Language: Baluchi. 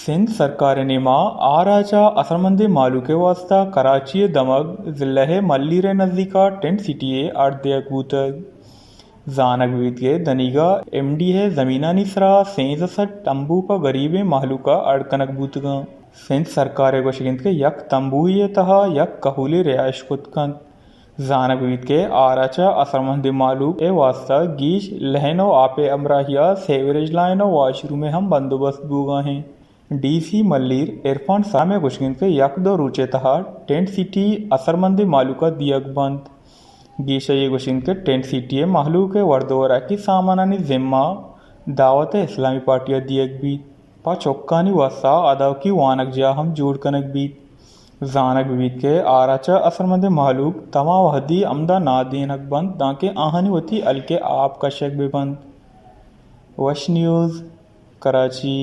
سندھ سرکار ءِ نیما آراچ ءَ اثرمندیں مھلوک ءِ واستہ کراچی ءِ دمگ ضلع ءِ ملیر ءِ نزیک ءَ ٹینٹ سٹی یے اڈ دیگ بوتگ۔ زانگ بیت کہ دنیگا ایم ڈی ءِ زمینانی سرا سیزدہ سد تمبو پہ گریبیں مھلوک ءَ اڈ کنگ بوتگ اَنت۔ سندھ سرکار ءِ گوشگ اِنت کہ یک تمبوے ءِ تہا یک کہولے رہائش کت کنت۔ زانگ بیت کہ آراچ ءَ اثرمندیں مھلوک ءِ واستہ گیش لین ءُ آپ ءِ ہمراہی ءَ سیوریج لائن ءُ واش روم ءِ ہم بندوبست بوگ ءَ اِنت۔ ڈی سی ملیر عرفان سلام ءِ گوشگ اِنت کہ یک دو روچ ءِ تہا ٹینٹ سٹی اثرمندیں مھلوک ءَ دیگ بنت۔ گیش ءَ اے گوشگ اِنت کہ ٹینٹ سٹی ءِ مھلوک ءِ ورد ءُ وراکی سامانانی ذمہ دعوت اسلامی پارٹی ءَ دیگ بیت۔ پہ چکانی واستہ ادوکی وانگجاہ ہم جوڑ کنگ بیت۔ زانگ بہ بیت کہ آراچ ءَ اثرمندیں مھلوک دماں وہدی ہمدا نادینگ بنت دانکہ آہانی وتی ہلک ءِ آپ کشگ بہ بنت۔ وش نیوز، کراچی۔